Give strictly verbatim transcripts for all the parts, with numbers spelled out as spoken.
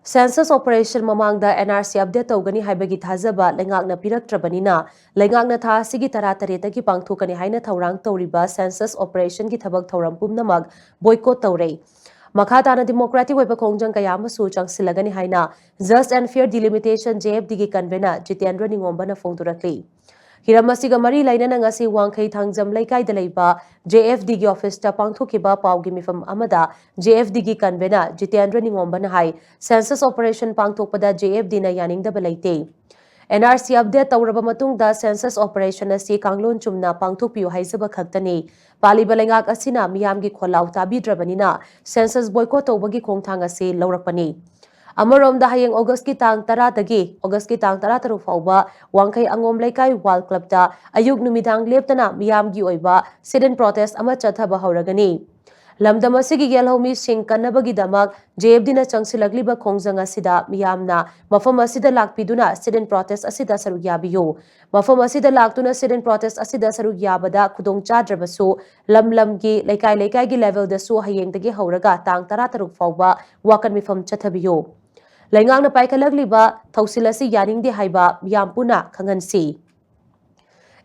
Census operation ꯃꯃꯥꯡꯗ N R C update ꯇꯧꯒꯅꯤ ꯍꯥꯏꯕꯒꯤ ꯊꯥꯖꯕ ꯂꯩꯉꯥꯛꯅ ꯄꯤꯔꯛꯇ꯭ꯔꯕꯅꯤꯅ, ꯂꯩꯉꯥꯛꯅ ꯊꯥ ꯑꯁꯤꯒꯤ ꯇꯔꯥꯇꯔꯦꯠꯇꯒꯤ ꯄꯥꯡꯊꯣꯛꯀꯅꯤ ꯍꯥꯏꯅ ꯊꯧꯔꯥꯡ ꯇꯧꯔꯤꯕ census operation ꯒꯤ ꯊꯕꯛ ꯊꯧꯔꯝ ꯄꯨꯝꯅꯃꯛ boycott ꯇꯧꯔꯦ꯫ ꯃꯈꯥ ꯇꯥꯅ democratic ꯑꯣꯏꯕ ꯈꯣꯡꯖꯪ ꯀꯌꯥ ꯑꯃꯁꯨ ꯆꯪꯁꯤꯜꯂꯒꯅꯤ ꯍꯥꯏꯅ Just and Fair Delimitation, J F D ꯒꯤ convener ꯖꯤꯇꯦꯟꯗ꯭ꯔ ꯅꯤꯉꯣꯝꯕꯅ ꯐꯣꯡꯗꯣꯔꯛꯂꯤ꯫ ꯍꯤꯔꯝ ꯑꯁꯤꯒ ꯃꯔꯤ ꯂꯩꯅꯅ ꯉꯁꯤ ꯋꯥꯡꯈꯩ ꯊꯥꯡꯖꯝ ꯂꯩꯀꯥꯏꯗ ꯂꯩꯕ J F D ꯒꯤ office ꯇ ꯄꯥꯡꯊꯣꯛꯈꯤꯕ ꯄꯥꯎꯒꯤ ꯃꯤꯐꯝ ꯑꯃꯗ J F D ꯒꯤ convener ꯖꯤꯇꯦꯟꯗ꯭ꯔ ꯅꯤꯉꯣꯝꯕꯅ ꯍꯥꯏ, census operation ꯄꯥꯡꯊꯣꯛꯄꯗ J F D ꯅ ꯌꯥꯅꯤꯡꯗꯕ ꯂꯩꯇꯦ꯫ N R C update ꯇꯧꯔꯕ ꯃꯇꯨꯡꯗ census operation ꯑꯁꯤ ꯀꯥꯡꯂꯣꯟ ꯆꯨꯝꯅ ꯄꯥꯡꯊꯣꯛꯄꯤꯌꯨ ꯍꯥꯏꯖꯕ ꯈꯛꯇꯅꯤ꯫ ꯄꯥꯜꯂꯤꯕ ꯂꯩꯉꯥꯛ ꯑꯁꯤꯅ ꯃꯤꯌꯥꯝꯒꯤ ꯈꯣꯜꯂꯥꯎ ꯇꯥꯕꯤꯗ꯭ꯔꯕꯅꯤꯅ census boycott ꯇꯧꯕꯒꯤ ꯈꯣꯡꯊꯥꯡ ꯑꯁꯤ ꯂꯧꯔꯛꯄꯅꯤ꯫ ꯑꯃꯔꯣꯝꯗ, ꯍꯌꯦꯡ August ꯀꯤ ꯇꯥꯡ ꯇꯔꯥꯗꯒꯤ August ꯀꯤ ꯇꯥꯡ ꯇꯔꯥꯇꯔꯨꯛ ꯐꯥꯎꯕ ꯋꯥꯡꯈꯩ ꯑꯉꯣꯝ ꯂꯩꯀꯥꯏ World Club ꯇ ꯑꯌꯨꯛ ꯅꯨꯃꯤꯗꯥꯡ ꯂꯦꯞꯇꯅ ꯃꯤꯌꯥꯝꯒꯤ ꯑꯣꯏꯕ sit-in protest ꯑꯃ ꯆꯠꯊꯕ ꯍꯧꯔꯒꯅꯤ꯫ ꯂꯝꯗꯝ ꯑꯁꯤꯒꯤ ꯌꯦꯜꯍꯧꯃꯤꯁꯤꯡ ꯀꯟꯅꯕꯒꯤꯗꯃꯛ J F D ꯅ ꯆꯪꯁꯤꯜꯂꯛꯂꯤꯕ ꯈꯣꯡꯖꯪ ꯑꯁꯤꯗ ꯃꯤꯌꯥꯝꯅ ꯃꯐꯝ ꯑꯁꯤꯗ ꯂꯥꯛꯄꯤꯗꯨꯅ sit-in protest ꯑꯁꯤꯗ ꯁꯔꯨꯛ ꯌꯥꯕꯤꯌꯨ꯫ ꯃꯐꯝ ꯑꯁꯤꯗ ꯂꯥꯛꯇꯨꯅ sit-in protest ꯑꯁꯤꯗ ꯁꯔꯨꯛ ꯌꯥꯕꯗ ꯈꯨꯗꯣꯡ ꯆꯥꯗ꯭ꯔꯕꯁꯨ, ꯂꯝ ꯂꯝꯒꯤ, ꯂꯩꯀꯥꯏ ꯂꯩꯀꯥꯏꯒꯤ level ꯗꯁꯨ ꯍꯌꯦꯡꯗꯒꯤ ꯍꯧꯔꯒ ꯇꯥꯡ ꯇꯔꯥꯇꯔꯨꯛ ꯐꯥꯎꯕ ꯋꯥꯀꯠ ꯃꯤꯐꯝ ꯆꯠꯊꯕꯤꯌꯨ꯫ ꯂꯩꯉꯥꯛꯅ ꯄꯥꯏꯈꯠꯂꯛꯂꯤꯕ ꯊꯧꯁꯤꯜ ꯑꯁꯤ ꯌꯥꯅꯤꯡꯗꯦ ꯍꯥꯏꯕ ꯃꯤꯌꯥꯝ ꯄꯨꯟꯅ ꯈꯪꯍꯟꯁꯤ꯫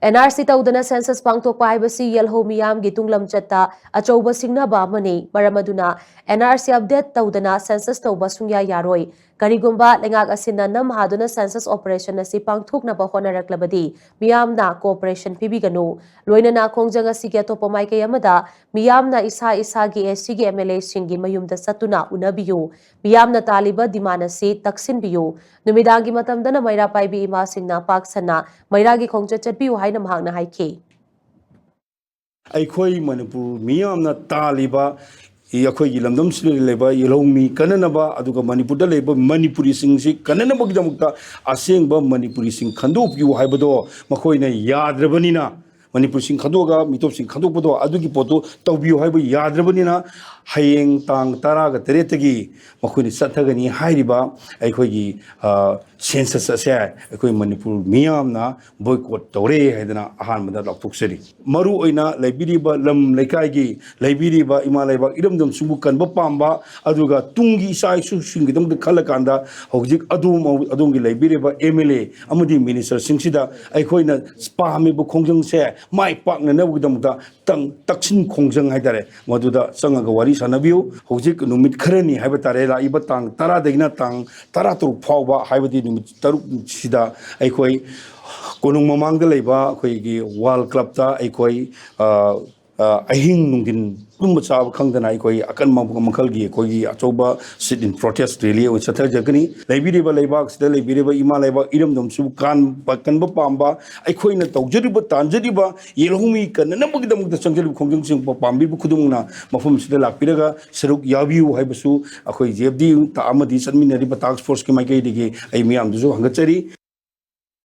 N R C ꯇꯧꯗꯅ census ꯄꯥꯡꯊꯣꯛꯄ ꯍꯥꯏꯕꯁꯤ ꯌꯦꯜꯍꯧ ꯃꯤꯌꯥꯝꯒꯤ ꯇꯨꯡꯂꯝꯆꯠꯇ ꯑꯆꯧꯕ ꯁꯤꯡꯅꯕ ꯑꯃꯅꯤ꯫ ꯃꯔꯝ ꯑꯗꯨꯅ N R C update ꯇꯧꯗꯅ census ꯇꯧꯕ ꯁꯨꯡꯌꯥ ꯌꯥꯔꯣꯏ꯫ ꯀꯔꯤꯒꯨꯝꯕ ꯂꯩꯉꯥꯛ ꯑꯁꯤꯅ ꯅꯝꯍꯥꯗꯨꯅ census operation ꯑꯁꯤ ꯄꯥꯡꯊꯣꯛꯅꯕ ꯍꯣꯠꯅꯔꯛꯂꯕꯗꯤ ꯃꯤꯌꯥꯝꯅ cooperation ꯄꯤꯕꯤꯒꯅꯨ꯫ ꯂꯣꯏꯅꯅ ꯈꯣꯡꯖꯪ ꯑꯁꯤꯒꯤ ꯑꯇꯣꯞꯄ ꯃꯥꯏꯀꯩ ꯑꯃꯗ ꯃꯤꯌꯥꯝꯅ ꯏꯁꯥ ꯏꯁꯥꯒꯤ A C ꯒꯤ M L A ꯁꯤꯡꯒꯤ ꯃꯌꯨꯝꯗ ꯆꯠꯇꯨꯅ ꯎꯅꯕꯤꯌꯨ꯫ ꯃꯤꯌꯥꯝꯅ ꯇꯥꯜꯂꯤꯕ demand ꯑꯁꯤ ꯇꯛꯁꯤꯟꯕꯤꯌꯨ꯫ ꯅꯨꯃꯤꯗꯥꯡꯒꯤ ꯃꯇꯝꯗꯅ ꯃꯩꯔꯥ ꯄꯥꯏꯕꯤ ꯏꯃꯥꯁꯤꯡꯅ ꯄꯥꯛ ꯁꯟꯅ ꯃꯩꯔꯥꯒꯤ ꯈꯣꯡꯆꯠ ꯆꯠꯄꯤꯌꯨ ꯍꯥꯏꯅ ꯃꯍꯥꯛꯅ ꯍꯥꯏꯈꯤ꯫ ꯑꯩꯈꯣꯏ ꯃꯅꯤꯄꯨꯔ ꯃꯤꯌꯥꯝꯅ ꯇꯥꯜꯂꯤꯕ, ꯑꯩꯈꯣꯏꯒꯤ ꯂꯝꯗꯝꯁꯤꯗ ꯂꯩꯕ ꯌꯦꯜꯍꯧꯃꯤ ꯀꯟꯅꯅꯕ, ꯑꯗꯨꯒ ꯃꯅꯤꯄꯨꯔꯗ ꯂꯩꯕ ꯃꯅꯤꯄꯨꯔꯤꯁꯤꯡꯁꯤ ꯀꯟꯅꯅꯕꯒꯤꯗꯃꯛꯇ ꯑꯁꯦꯡꯕ ꯃꯅꯤꯄꯨꯔꯤꯁꯤꯡ ꯈꯟꯗꯣꯛꯄꯤꯌꯨ ꯍꯥꯏꯕꯗꯣ ꯃꯈꯣꯏꯅ ꯌꯥꯗ꯭ꯔꯕꯅꯤꯅ, ꯃꯅꯤꯄꯨꯔꯤꯁꯤꯡ ꯈꯟꯗꯣꯛꯑꯒ ꯃꯤꯇꯣꯞꯁꯤꯡ ꯈꯟꯗꯣꯛꯄꯗꯣ, ꯑꯗꯨꯒꯤ ꯄꯣꯠꯇꯨ ꯇꯧꯕꯤꯌꯨ ꯍꯥꯏꯕ ꯌꯥꯗ꯭ꯔꯕꯅꯤꯅ, ꯍꯌꯦꯡ ꯇꯥꯡ ꯇꯔꯥꯒ ꯇꯔꯦꯠꯇꯒꯤ ꯃꯈꯣꯏꯅ ꯆꯠꯊꯒꯅꯤ ꯍꯥꯏꯔꯤꯕ ꯑꯩꯈꯣꯏꯒꯤ, ꯑ, ꯁꯦꯟꯁꯁ ꯑꯁꯦ ꯑꯩꯈꯣꯏ ꯃꯅꯤꯄꯨꯔ ꯃꯤꯌꯥꯝꯅ ꯕꯣꯏꯀꯣꯠ ꯇꯧꯔꯦ ꯍꯥꯏꯗꯅ ꯑꯍꯥꯟꯕꯗ ꯂꯥꯎꯊꯣꯛꯆꯔꯤ꯫ ꯃꯔꯨ ꯑꯣꯏꯅ ꯂꯩꯕꯤꯔꯤꯕ ꯂꯝ ꯂꯩꯀꯥꯏꯒꯤ, ꯂꯩꯕꯤꯔꯤꯕ ꯏꯃꯥ ꯂꯩꯕꯥꯛ ꯏꯔꯝꯗꯝꯁꯤꯕꯨ ꯀꯟꯕ ꯄꯥꯝꯕ, ꯑꯗꯨꯒ ꯇꯨꯡꯒꯤ ꯏꯆꯥ ꯏꯁꯨꯁꯤꯡꯒꯤꯗꯃꯛꯇ ꯈꯜꯂꯀꯥꯟꯗ ꯍꯧꯖꯤꯛ ꯑꯗꯣꯝ, ꯑꯗꯣꯝꯒꯤ ꯂꯩꯕꯤꯔꯤꯕ ꯑꯦꯝ ꯑꯦꯜ ꯑꯦ ꯑꯃꯗꯤ ꯃꯤꯅꯤꯁꯇꯔꯁꯤꯡꯁꯤꯗ ꯑꯩꯈꯣꯏꯅ ꯄꯥꯝꯃꯤꯕ ꯈꯣꯡꯖꯪꯁꯦ ꯃꯥꯏ ꯄꯥꯛꯅꯅꯕꯒꯤꯗꯃꯛꯇ ꯇꯪ-, ꯇꯛꯁꯤꯟ ꯈꯣꯡꯖꯪ ꯍꯥꯏꯇꯥꯔꯦ, ꯃꯗꯨꯗ ꯆꯪꯉꯒ ꯋꯥꯔꯤ ꯁꯥꯟꯅꯕꯤꯌꯨ꯫ ꯍꯧꯖꯤꯛ ꯅꯨꯃꯤꯠ ꯈꯔꯅꯤ ꯍꯥꯏꯕ ꯇꯥꯔꯦ, ꯂꯥꯛꯏꯕ ꯇꯥꯡ ꯇꯔꯥꯗꯒꯤꯅ ꯇꯥꯡ ꯇꯔꯥꯇꯔꯨꯛ ꯐꯥꯎꯕ, ꯍꯥꯏꯕꯗꯤ ꯅꯨꯃꯤꯠ ꯇꯔꯨꯛꯁꯤꯗ ꯑꯩꯈꯣꯏ ꯀꯣꯅꯨꯡ ꯃꯃꯥꯡꯗ ꯂꯩꯕ ꯑꯩꯈꯣꯏꯒꯤ ꯋꯥꯔꯜ ꯀ꯭ꯂꯕꯇ ꯑꯩꯈꯣꯏ, ꯑ, ꯑ, ꯑꯍꯤꯡ ꯅꯨꯡꯊꯤꯟ ꯇꯨꯝꯕ ꯆꯥꯕ ꯈꯪꯗꯅ ꯑꯩꯈꯣꯏ ꯑꯀꯟꯕ ꯃꯈꯜꯒꯤ ꯑꯩꯈꯣꯏꯒꯤ ꯑꯆꯧꯕ sit in protest rally ꯑꯣꯏꯅ ꯆꯠꯊꯖꯒꯅꯤ꯫ ꯂꯩꯕꯤꯔꯤꯕ ꯂꯩꯕꯥꯛꯁꯤꯗ ꯂꯩꯕꯤꯔꯤꯕ ꯏꯃꯥ ꯂꯩꯕꯥꯛ ꯏꯔꯝꯗꯝꯁꯤꯕꯨ ꯀꯥꯟꯕ, ꯀꯟꯕ ꯄꯥꯝꯕ, ꯑꯩꯈꯣꯏꯅ ꯇꯧꯖꯔꯤꯕ, ꯇꯥꯟꯖꯔꯤꯕ ꯌꯦꯜꯍꯧꯃꯤ ꯀꯟꯅꯅꯕꯒꯤꯗꯃꯛꯇ ꯆꯪꯖꯔꯤꯕ ꯈꯣꯡꯖꯪꯁꯤꯡ ꯄꯥꯝꯕꯤꯕ ꯈꯨꯗꯤꯡꯃꯛꯅ ꯃꯐꯝꯁꯤꯗ ꯂꯥꯛꯄꯤꯔꯒ ꯁꯔꯨꯛ ꯌꯥꯕꯤꯌꯨ ꯍꯥꯏꯕꯁꯨ ꯑꯩꯈꯣꯏ ꯖꯦ ꯑꯦꯐ ꯗꯤ ꯑꯃꯗꯤ ꯆꯠꯃꯤꯟꯅꯔꯤꯕ ꯇꯥꯛꯁ ꯐꯣꯔꯁꯀꯤ ꯃꯥꯏꯀꯩꯗꯒꯤ ꯑꯩ ꯃꯤꯌꯥꯝꯗꯁꯨ ꯍꯪꯒꯠꯆꯔꯤ꯫